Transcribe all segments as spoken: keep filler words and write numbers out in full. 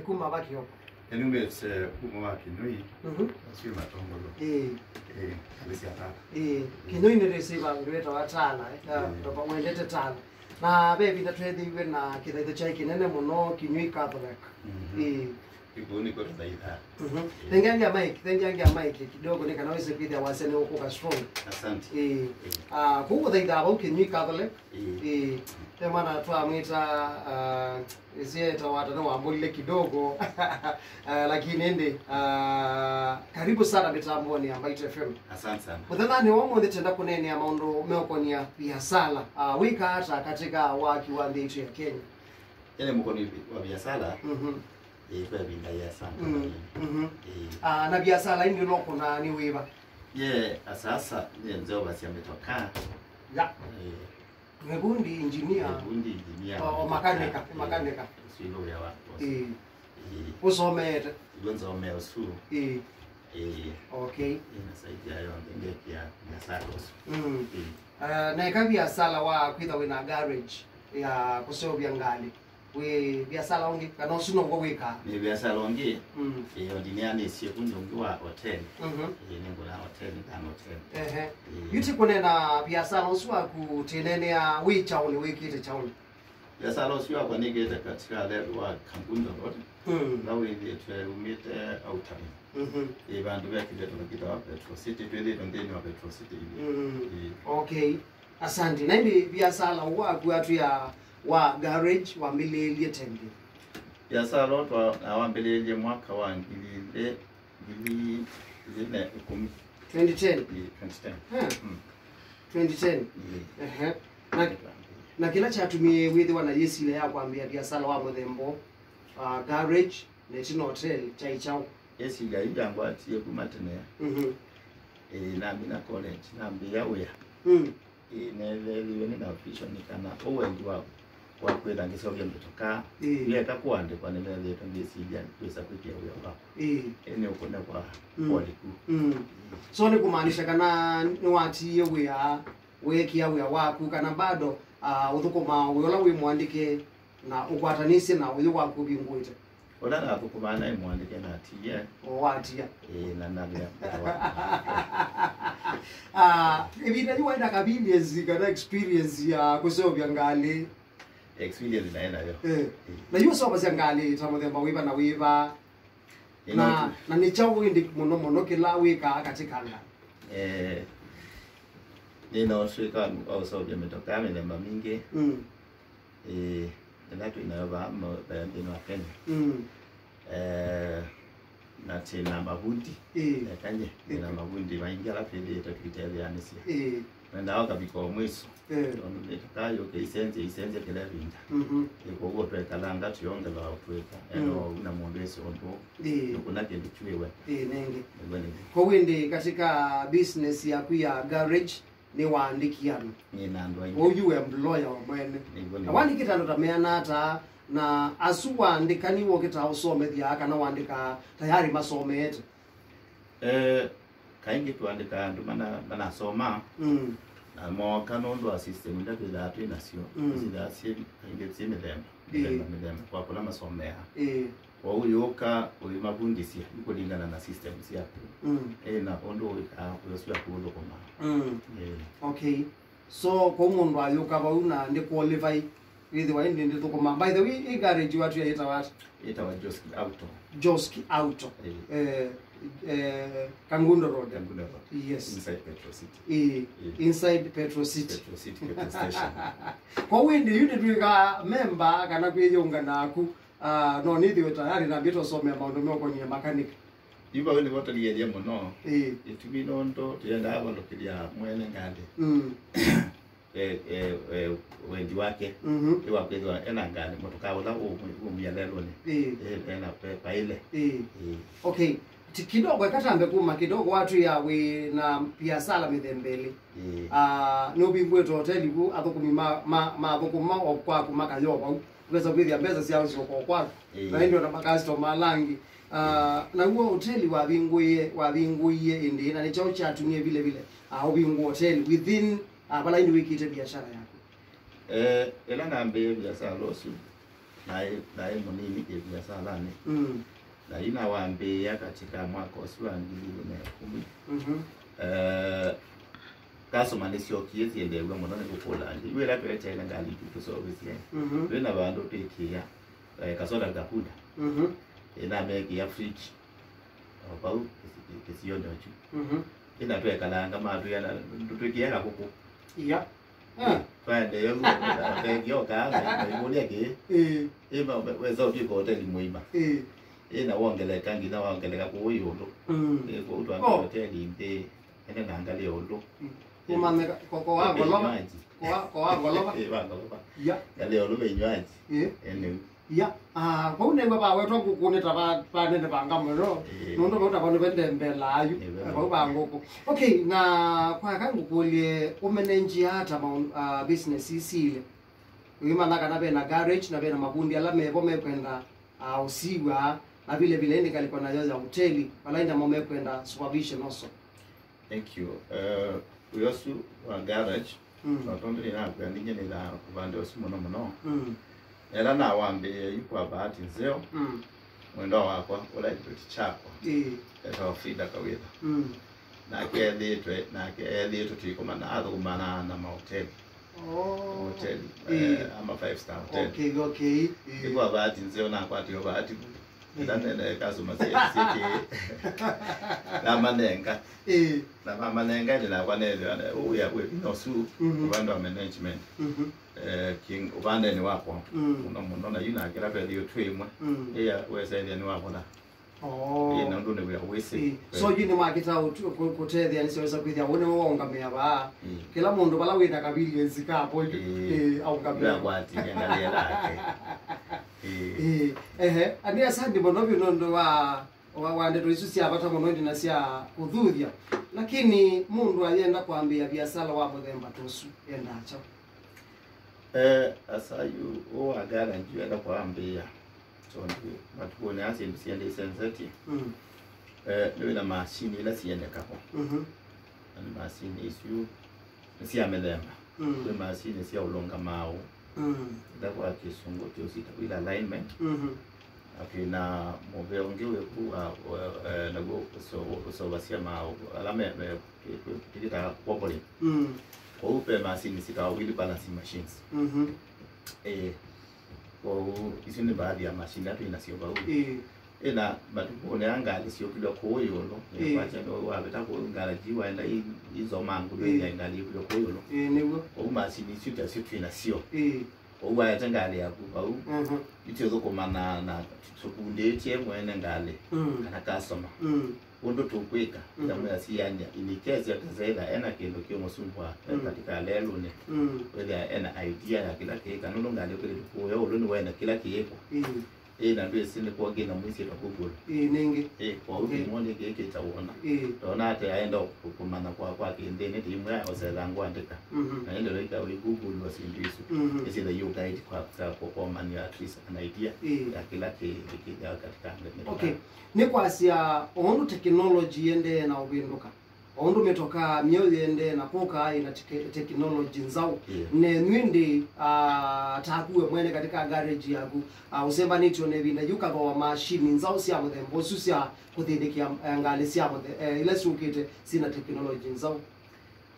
Kuma va Kioko? Nĩnumĩte kuma wa Kĩnyũi, mhm, ũsu wĩ Matongolo. Ĩĩ. Ĩĩ, ngalĩ sya Tala. Ĩĩ, ĩĩ. Kĩnyũi nĩtwĩsĩ vandũ vetawa Tala, eh? Ĩĩ. Tava wendete Tala. Na ve ĩvinda tweethĩiwe na kĩthaitho kyaĩ kĩnene mũno Kĩnyũi Catholic. Mhm. Ĩĩ. Ĩkũu nĩkw'o tũthaithaa. Mhm. Ĩĩ. Thengeangĩa mike, thengeangĩa mike kidogo nĩ kana wĩse kwĩthĩa wasya nĩ ũkũka strong. Asante. Ĩĩ. Ĩĩ. Ah, kũu ũthaithaa vau Kĩnyũi Catholic. Ĩĩ. Ĩĩ. Ve mwana twamwĩta, ah, ĩsyĩtwa wata nĩwambũlile kidogo. Ah, lakini ĩndĩ, ah, karibu sana mĩtambonĩ ya Mbaitu F M. Asante sana. Mũthenyanĩ wa ũmũnthĩ twenda kũneenea maũndũ meũkonia viasala. Ah, wĩkaa ata katika waki wa nthĩ itũ ya Kenya? Ĩndĩ mũkoni wa viasala, mhm, ĩĩ, kwa ĩvinda yĩasa. Mm, mhm. Ĩĩ. Ah, na viasala ĩndĩ ũlokũna nĩ wĩva? Ye, asasa, nĩ nzeovasya mĩtokaa. Ya. Ĩĩ. Nĩ vundi, engineer. Nĩ vundi, engineer. O, o makanika, ĩĩ, makanika. Ũsu ĩndĩ wĩa wa, wa. Ĩĩ. Ĩĩ. Ũsomeete? Ĩndĩ nzomea ũsu. Ĩĩ. Ĩĩ. Okay. Ĩĩ, na saidia yonthe ngekĩa viasala ũsu. Mm. Ĩĩ. Ah, na eka viasala wa kwĩtha wĩna garage ya kũseũvya ngalĩ. Wĩ viasala ũngĩ, kana ũsu now'o wĩkaa? Nĩ viasala ũngĩ. Mm. Ĩĩ, o ndinĩanĩsye vundi ũngĩ wa hoteli. Mhm. Ĩĩ, nĩngũnaa hoteli, kana hoteli. Ehe. Ĩĩ. Yu ti kũneena viasala ũsu waku, tĩneenea wĩ kyaũnĩ, wĩkĩte kyaũnĩ? Viasala ũsu wakwa nĩkĩte katika level wa Kangundo Road. Mm. Na wĩthĩtwe umĩte Outer Ring. Mhm. Ĩĩ, vandũ vekĩte tũkĩtawa Petro City, twĩthĩtwe nthĩnĩ wa Petro City. Mm. Ĩĩ. Okay. Asante. Na ĩndĩ viasala waku atwĩa wa garage wambĩlĩĩlye tene? Viasala ũtwa na wambĩlĩĩlye mwaka wa ngili ilĩ, ngili ilĩ na ĩkũmi. Twenty ten? Ĩĩ, twenty ten. Hmm. Mm. Twenty ten. Ĩĩ. Ehe. Na, na kĩla kyatumie wĩthĩwa na yĩsilya ya kwambĩa viasala wa mũthemba ũũ, ah, garage, na ĩtina hotel, kyaĩ kyaũ? Yĩsilya yu yangwatie kuma tene. Mhm. Ĩĩ, namina college, nambĩĩa wĩa. Mm. Ĩĩ, neethĩiwe nĩ na vision kana ũwendi wa, wa kwĩtha ngĩseũvya mĩtokaa. Ĩĩ. Ndyeeka kũandĩkwa, nĩneethĩĩtwe ngĩsilya kwĩsa kwĩkĩa wĩa wakwa. Ĩĩ. Ĩĩ, nĩ ũkũne kwa, mm, kwa liku. Mm. So nĩ kũmaanisha kana nĩwatiie wĩa, weekĩa wĩa waku, kana bado, ah, ũthũkũmaa wĩa ũla wĩ mũandĩke na ũkwatanĩsye na ũyũ waku ũvingũĩte? Ũla nathũkũmaa naĩ mũandĩke natiie. O, watia. Ĩĩ, na navya. Ah, ĩvinda yu waĩ na convenience kana experience ya kũseũvya ngalĩ? Experience naĩ nayo. Eh. Ĩĩ. Na yu ũseũvasya ngalĩ ta mũthemba wĩva na wĩva? Ĩĩ, na, no tu. Na nĩ kyaũ ĩndĩ mũno mũno kĩla wĩkaa katika ngalĩ? Eh, nĩ no twĩka wa ũseũvya mĩtokaa mĩthemba mingĩ. Mm. Ĩĩ, ĩla twĩ nayo vaa ma-, vaa nthĩnĩ wa Kenya. Mm. Eh, na twĩ na mavundi. Ĩĩ. Ekany'e, twĩ na, ĩĩ, mavundi maingĩ ala twĩthĩĩtwe tũitetheanĩsya. Ĩĩ. Mendaa ũkavika o mwĩso. Ĩĩ. Tondũ mĩtokaa yũke isenzye, isenzye kĩla ĩvinda. Mhm. Ĩĩ, kwoou twekalanga tũyongela ũtwĩka. Eno, mm, na mũndũ ĩsĩ ũndũ. Ĩĩ. Nũkũna kĩndũ kyũĩwe. Ĩĩ, nengĩ. Nĩw'o, nĩw'o. Kwoou ĩndĩ katika business yaku ya garage, nĩwaandĩkie andũ. Nĩ na andũ aingĩ. Ũyu we employer we mwene. Nĩw'o, nĩw'o. Na waandĩkĩte andũ ta meana ata, na asu waandĩka nĩwokĩtaa ũsomethya kana waandĩkaa tayarĩ masomeete? Eh, kaingĩ tũandĩkaa andũ mana-, manasoma, mm, na mooka nũndũ wa system ila twĩthaa twĩ nasyo. Mm. Syĩthaa syĩ, kaingĩ syĩ mĩthemba, ĩĩ, mĩthemba, mĩthemba, kwa kũla masomeaa. Ĩĩ. Kwoou yũka ũimavundisye kũlingana na system syaku. Mm. Ĩĩ, na ũndũ wĩkaa, wĩa ũsu waku ũthũkũmaa. Mm. Ĩĩ. Okay. So, kwoou mũndũ ayũka vau na ndĩ qualify, wĩthĩwa ĩndĩ ndĩthũkũmaa. By the way, ĩ garage watu yĩtawa ata? Ĩtawa Joski Auto. Joski Auto. Ĩĩ. Eh, eh, Kangundo Road. Kangundo Road. Yes. Inside Petro City. Ĩĩ, ĩĩ, inside Petro City. Petro City petrol station. Kwoou ĩndĩ yu nĩtwĩkaa memba kana kwĩyũnga naku. Ah, no nĩthĩwe tayarĩ nambĩte ũsomea maũndũ meũkonie mechanic. Yu vau nĩvo tũlielye mũno. Ĩĩ. Ĩtumi nũndũ tũyendaa valũkĩlya mwene ngalĩ. Mm. Eh, eh, eh, wendi wake. Mhm. Ĩ wa kwĩthĩwa ena ngalĩ, mũtokaa ũla ũmwia lelũnĩ. Ĩĩ. Eh, ena pe-, paĩle. Ĩĩ. Ĩĩ. Okay. Ti kidogo, eka tambe kuma kidogo, watwĩa wĩ na biasala mĩthemba ĩlĩ. Ĩĩ. Ah, nũvingũĩte hoteli ku, athũkũmi ma, ma, mathũkũma o kwaku makayoo vau. Ndwesa kwĩthĩa mbesa syao syoka o kwaku. Ĩĩ. Na ĩndĩ ona makasitoma ala angĩ. Ah, naw'o hoteli wavingũie, wavingũie ĩndĩ, na nĩ kyaũ kyatumie vile vile, ah, ũvingũe hoteli within, ah, vala ĩndĩ wĩkĩte biashara yaku? Eh, ĩla nambĩĩe viasala ũsu, naĩ, naĩ mũnini kĩviasalanĩ. Mm. Na yu nawambĩĩa katĩ ka mwaka ũsu wa ngili ilĩ na ĩkũmi. Mhm. Eh, customer nĩsyokie syendew'a mũno nĩ kũkũla nthĩ. Yu ĩla tweteele ngalĩ itũ tũseũvĩsye. Mhm. Twĩ na vandũ twĩkĩĩa, eh, kasoda kakuda. Mhm. Ĩnamekĩa fridge. O vau kĩsi-, kĩsionĩ ũkyu. Mhm. Ĩna twekalanga matwĩa na twĩkĩaga kũkũ. Iya. Ah. Twaendee ũu, vengi okaa, maimũlya kĩĩ. Ĩĩ. Ĩ, ma-, ma-, wesa ũtwĩka hoteli mũima. Ĩĩ. Ĩ, na wongeleka, nginya wongeleka kũu ĩũlũ. Mm. Ĩ, kũu twambie Oh. hoteli nthĩ, ene na ngalĩ ya ũlũ. Mm. Ĩ. Kũmanyĩka, ko-, ko wa ngolova. Vinywaji. Ko wa, ko wa ngolova. Ĩ, wa ngolova. Ya. Ngalĩ ya ũlũ vinywaji. Ĩ. Ene. Ya, ah, vau nĩw'o vawetwa ngũkũ nĩ ta va-, vanene vanga mũno. Ĩĩ. Nũndũ vau navo nĩvo ndembelaa yu. Nĩvo. Vau va ngũkũ. Okay, na kwaka ngũkũlye ũmenenjia ata maũ-, ah, business ii sili? Ũimanya kana ve na garage na ve na mavundi ala mevo mekwenda, ah, ũsiw'a, na vile vile ĩndĩ ngalĩko nayo ya hoteli, vala ĩndĩ namo mekwenda supervision also. Thank you. Eh, wĩa ũsu wa garage, Mm. no tondũ nĩnakwĩa ninyie nĩthaa ũvande ũsu mũno mũno. Mm. Ela nawambĩĩe yu kwa bahati nzeo, Mm. mwendwa wakwa, ũla kĩveti kyakwa, Ĩĩ. etawa Frida Kawĩtha. Mm. Nake ethĩĩtwe, nake ethĩĩtwe tũikomana, athũkũmanaa na mahoteli. Oh. Hoteli, Ĩĩ. eh, ama five star hotel. Okay, okay. Ĩĩ. Nĩ kwa bahati nzeo nakwatĩwa bahati vu. Ĩĩ. Ndanene customer syĩ-, syĩkĩ. Namanenga. Ĩĩ. Na mamanenga ĩndĩ nakwa nethĩwa na, ũya wĩ vinya ũsu, Mhm. ũvande wa management. Mhm. Eh, king-, ũvandenĩ wakwa. Mm. Mũno mũno, na yu na kĩla vethĩo twĩ ĩmwe. Mm. Ĩya wesethĩa nĩ wavola. Oh. Ĩ, na ũndũ nĩ wĩa wĩsĩ. Ĩĩ. So yu nĩ makĩta ũtu-, kũ-, kũtethĩa nĩ syaweza kwĩthĩa ũne waũngamĩa vaa. Ĩĩ. Kĩla mũndũ vala wĩ na kaviliensi kapo. Ĩĩ. Ĩĩ, aũngamĩa. Yu akwatĩĩa ngalĩ yake. Ĩĩ. Ĩĩ. Ehe, ani asandi mũno vyũ nũndũ wa, wa, wa ndeto isu sya vata mũno ĩndĩ na sya kũthuthya. Lakini mũndũ ayenda kwambĩĩa viasala wa mũthemba ta ũsu, enda kyaũ? Eh, asa yu ũũ wa garage yu enda kwambĩĩa. Tondũ matukũnĩ aa syĩndũ siendee isenzetye. Mm. Eh, nĩwĩ na masini ila siendekakwa. Mhm. Na nĩ masini isu nĩ sya mĩthemba. Mm. Kwĩ masini sya ũlũnga maaũ. Mm. Ila kwa kĩsũngũ tũsĩtawa wheel alignment. Mhm. Na twĩ na mũvĩa ũngĩ wĩ ku wa, wa, eh, naw'o ũso-, ũseũvasya maaũ ala me, me, tũkĩtaga wobbling. Mm. Kwoou ve masini sitawa wheel balancing machines. Mhm. Ĩĩ. Kwoou isu nĩ mbaadhi ya masini ila twĩ nasyo vau. Ĩĩ. Ĩna matukũnĩ aa ngalĩ syũkilwe kũũ ĩũlũ. Ĩĩ. Kwakya nĩ wavĩta kũũ ngaraji waenda i-, izoma ngũlũ Ĩĩ. ya ngalĩ yũkilwe kũũ ĩũlũ. Ĩĩ, nĩw'o. Kwoou masini isu tasyo twĩ nasyo. Ĩĩ. Kwoou waete ngalĩ yaku vau, Mhm. itũthũkũmana na tũkundĩtye mwene ngalĩ Mm. kana customer. Mm. Ũndũ tũkwĩka, Mm. yamwe yasiany'a, in case ya Gazetha ena kĩndũ kĩũmũsumbua Mm. katika lelũnĩ, Mm. wĩthĩa ena idea ya kĩla kĩĩka, nũndũ ngalĩ ũkĩlĩte kũũya ũlũ nĩwene kĩla kĩĩkwa. Mm. Ĩ, na ndwĩsĩ nĩ kwongĩ na mwĩsĩ ta Google. Ĩ, nĩngĩ. Ĩ, kwa Okay. ũthimo nĩkĩĩkĩta wona. Ĩ. Tona atĩ aenda kũ-, kũmanya kwa, kwa kĩnthĩnĩ, ti imwe osetha ngwandĩka. Mhm. Na ĩndĩ wĩka wĩ Google wa syĩndũ isu. Mhm. Ĩsĩtha yu guide kwa, kwa, kwa, kwa manya at least an idea Ĩ. ya kĩla kĩ, kĩ, kĩ, ya katika nthĩ. Okay. Nĩ kwasya, o ũndũ teknoloji ĩendee na ũvĩndũka, o ũndũ mĩtokaa myeũ yĩendee na kũka ĩna teke-, teknoloji nzaũ, Yeah. nenyu ĩndĩ, ah, taku we mwene katika garage yaku, ah, ũsembanĩtw'e na ĩvinda yu kavawa mashini nzaũ sya mũthemba ũsu sya kũthĩnĩkĩa, eh, ngalĩ sya mũthe-, eh, ila syũkĩte syĩna teknoloji nzaũ?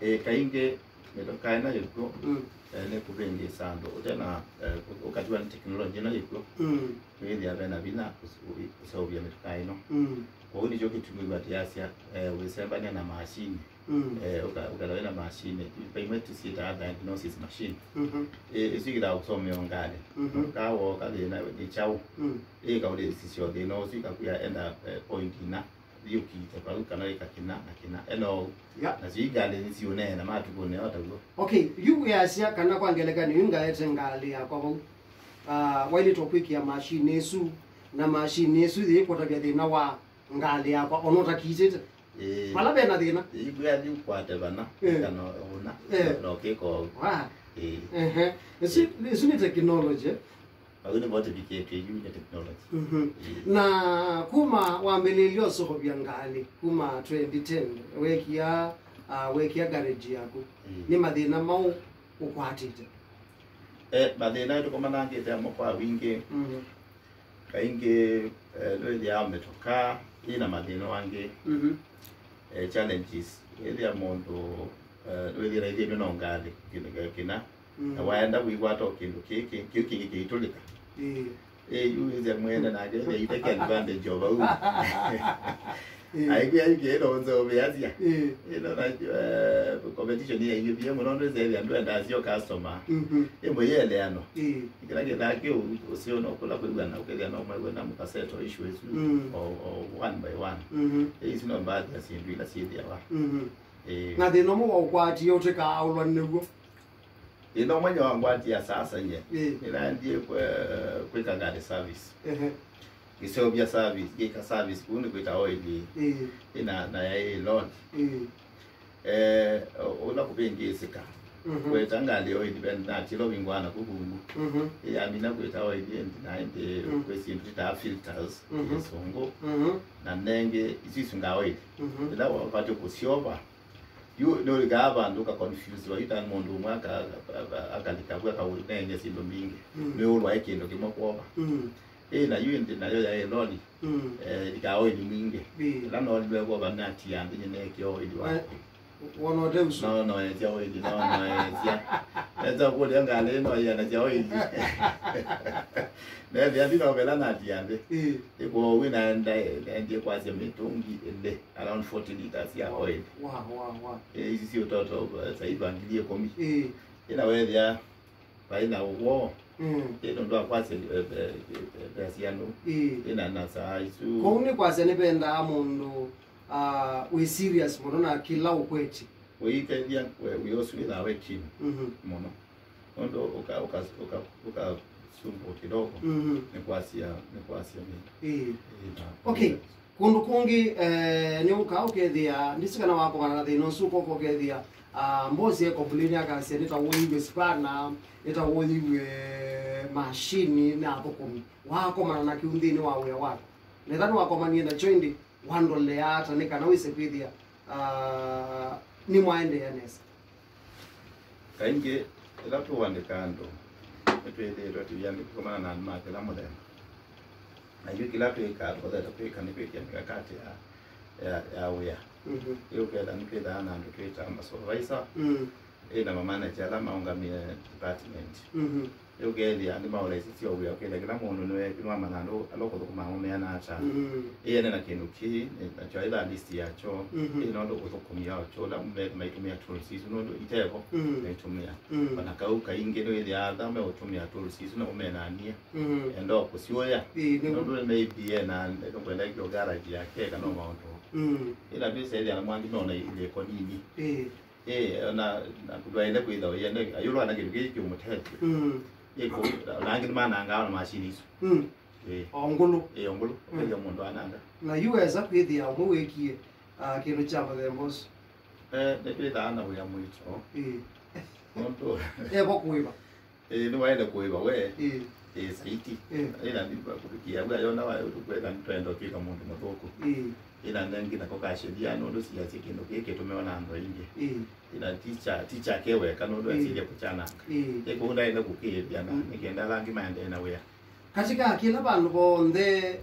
Eh, kaingĩ mĩtokaa ĩno yĩkw'o, Mm. eh, nĩ kũvĩngĩĩsa andũ ũte na, eh, ũ-, ũkatiwa nĩ teknoloji ĩno yĩkw'o, Mm. wĩthĩa ve na vinya ũs-, ũ-, ũseũvya mĩtokaa ĩno. Mm. Kwoou nĩkyo kĩtumi watiasya, eh, wĩsembany'a na mashini. Mm. Eh, ũka-, ũkethĩa wĩ na mashini. Vaimwe tũsyĩtaa diagnosis machine. Mhm. Eh, ĩsu ĩkĩtaa kũsomea ngalĩ. Mhm. Ũkawoo kathĩna nĩ kyaũ. Mm. Ĩkaũlĩsisya thĩna ũsu ĩkakwĩa enda, eh, point ina. Thiũkĩte vau kana ĩkakĩna na kĩna. Eno ũu. Ya. Nasyo i ngalĩ nĩsiũneena matukũnĩ o taw'o. Okay, yu wĩasya kana kwa ngelekany'o yu ngaete ngalĩ yakwa vau. Ah, wailĩtwe kwĩkĩa mashini ĩsu, na mashini ĩsu yĩkũtavya thĩna wa ngalĩ yakwa, ona ũtakitĩte. Ĩĩ. Vala ve na thĩna. Ĩĩ, kwĩa thiũ kwate vana, Eh. kana ũna, Eh. no kĩko. Wa. Ĩĩ. Ehe. Ĩsu, ĩsu nĩ technology. Vau nĩvo tũvikĩtw'e yu nĩ technology. Mhm. Ĩĩ. Na kuma wambĩlĩlya ũseũvya ngalĩ, kuma twenty ten, wekia, ah, wekia garage yaku, Ĩĩ. nĩ mathĩna maũ ũkwatĩte? Eh, mathĩna tũkomanangĩte amo kwa wingĩ. Mhm. Kaingĩ, eh, nĩwĩthĩaa mĩtoka ĩna mathĩna mangĩ. Mhm. Eh, challenges. Wĩthĩa mũndũ, eh, nĩwĩthĩra ithĩnĩ no ngalĩ kĩndũ kĩ-, kĩna. Mm. Na waenda kwĩw'a to kĩndũ kĩkĩ, kĩu kĩngĩ kĩitũlĩka. Ĩĩ. Ĩĩ, yu wĩthĩa mwene nake, wĩthĩa iteke advantage of au. Ĩĩ. Aikwĩa yu kĩĩ no nze ũvĩasya. Ĩĩ. Ĩno na, eh, competition ya yu pia mũno ndwĩsethĩa ndwenda asio customer. Mhm. Ĩmwe yeleano. Ĩĩ. Kĩla kĩthaa kĩu ũsio no kũla kwĩw'ana ũkethĩa no mwĩw'e na mũkaseto issue isu. Mm. O, o one by one. Mhm. Ĩĩ, isu no baadhi ya syĩndũ ila syĩthĩawa. Mhm. Ĩĩ. Na thĩna ũmwe wa ũkwatie ũtĩkaa ũlwa nĩw'o. Ĩno mwenye wangwatia sasa nye. Ĩĩ. Nĩnaendie kwe-, kwĩka ngalĩ service. Ehe. Ngĩseũvya service, ngĩka service kũu nĩ kwĩta oil. Ĩĩ. Ĩna, na yaĩ lord. Ĩĩ. Eh, ũla kũvĩngĩĩsĩka. Mhm. Kweta ngalĩ oil, ben, natilo vingwana kũvungu. Mhm. Ĩyamina kwĩta oil, endi na endi Mm. kwĩ syĩndũ titaa filters, Mhm. kĩsũngũ. Mhm. Na nengĩ, isu isungaa oil. Mhm. Ĩla wapatĩ kũsyova, yu nĩũlikaa vandũ ũka confuse wa yu ta mũndũ ũmwe aka-, aka-, akalika vu akaũneeny'a syĩndũ mbingĩ. Mm. Nĩũlwae kĩndũ kĩmwe kwova. Mm. Ĩ, na yu ĩndĩ nayo yaĩ loli. Mm. Eh, ĩlikaa oili mwingĩ. Ĩ. Ĩla nolilwe kwova natia nthĩ nyĩneekie oili wakwa. Wona ũte ũsu. No, noesya oili, no, noesya. Esa kũlya ngalĩ no ianasya oili. Nethĩa ndinovela natia nthĩ. Ĩ. Ĩkwo wĩ naenda, naendie kwasya mĩtũngi ĩlĩ, around forty liters ya oil. Wa, wa, wa. Eh, ici si utoto, eh, saiva ngili ikũmi. Ĩ. Ĩna wethĩa, vai na ũwoo. Mm. Ĩ nũndũ wa kwasya, eh, eh, eh, eh, mbesa syanu. Ĩ. Ĩna na saa isu. Kwoou nĩ kwasya nĩvendaa mũndũ, ah, wĩ serious mũno na kĩla ũkwetye. Wĩitethya, we, wĩ ũsu wĩthaa wĩ keen Mhm. mũno. Nũndũ ũka-, ũka-, ũka-, ũkasumbũa kidogo, Mhm. nĩ kwasya, nĩ kwasya mĩndũ. Ĩĩ. Ĩĩ, na Okay. Kũndũ kũngĩ, eh, nĩ ũkaa ũkethĩa, ndisi kana wakomana na thĩna ũsu ũkoka ũkethĩa, ah, mbosi e complain akasya, "Nĩ ta wũiwe spana, nĩ ta wũiwe mashini na athũkũmi." Wakomana na kĩu nthĩnĩ wa wĩa waku. Netha nĩwakomanie nakyo ĩndĩ, wandolea ata nĩ kana wĩse kwĩthĩa, ah, nĩmwaendeea nesa? Kaingĩ, ĩla tũũandĩka andũ, nĩtwĩthĩĩtwe tũiandĩka kũkomana na andũ ma kĩla mũthemba. Na yu kĩla twĩkaa, tũkothete kwĩka nĩ kwĩkĩa mikakati ya, ya, ya wĩa. Mhm. Yu ũketha nĩtwĩthaa na andũ twĩtaa ma supervisor, Mm. ĩ na ma manager ala maũngamĩe department. Mhm. Yu ũkethĩa nĩmaorganizĩtye wĩa, ũkethĩa kĩla mũndũ nĩwe, nĩwamanya andũ ala ũkũthũkũma maũmeana ata. Mhm. Ĩ ene na kĩndũ kĩĩ, nakyo aitha list yakyo, Mhm. ĩ na ũndũ ũthũkũmia wakyo, ũla me-, maitũmĩa tools isu, nũndũ itevo Mm. maitũmĩa. Mm. Ona kau kaingĩ nĩwĩthĩaa atha meũtũmĩa tools isu na ũmenanie. Mm. Enda o kũsiũya. Ĩĩ, nĩw'o. Nũndũ maybe ena, nũkwenda kĩo garage yake, kana o maũndũ. Mm. Ĩla twĩsethĩa na mwangi nona ilĩko nini. Ĩĩ. Ĩĩ, ona, na ndwaende kwĩtha ũyende, ayũlwa na kĩndũ kĩĩ kĩũmũtethya. Mm. Ĩĩ, kũ, na angĩ nĩmanangaa ona machine isu. Mm. Ĩĩ. O ngũlũ. Ĩĩ, o ngũlũ. Mm. Ũkethĩa mũndũ ananga. Na yu wesa kwĩthĩa ũmwe wĩkie, ah, kĩndũ kya mũthemba ũsu. Eh, nĩtwĩthaa na wĩa mũito. Ĩĩ. Nũndũ evo kũĩva. Ĩĩ, nĩwaĩle kũĩva we. Ĩĩ. Ĩĩ, saiti. Ĩĩ. Ĩna ndiva kũvikĩa we ayona wa kwenda twenda ũtwĩka mũndũ mũthũku. Ĩĩ. Ĩna nengi nako kashĩthia nũndũ siasya kĩndũ kĩĩ kĩtũmĩwa na andũ aingĩ. Ĩĩ. Ĩna ticha, ticha ke weka nũndũ Ĩĩ. Asĩlye kũkyananga. Ĩĩ. Ĩĩ, kũu ndaĩle kũkĩĩthya na Mm. nĩkenda ala angĩ maendee na wĩa. Katika kĩla vandũ vonthe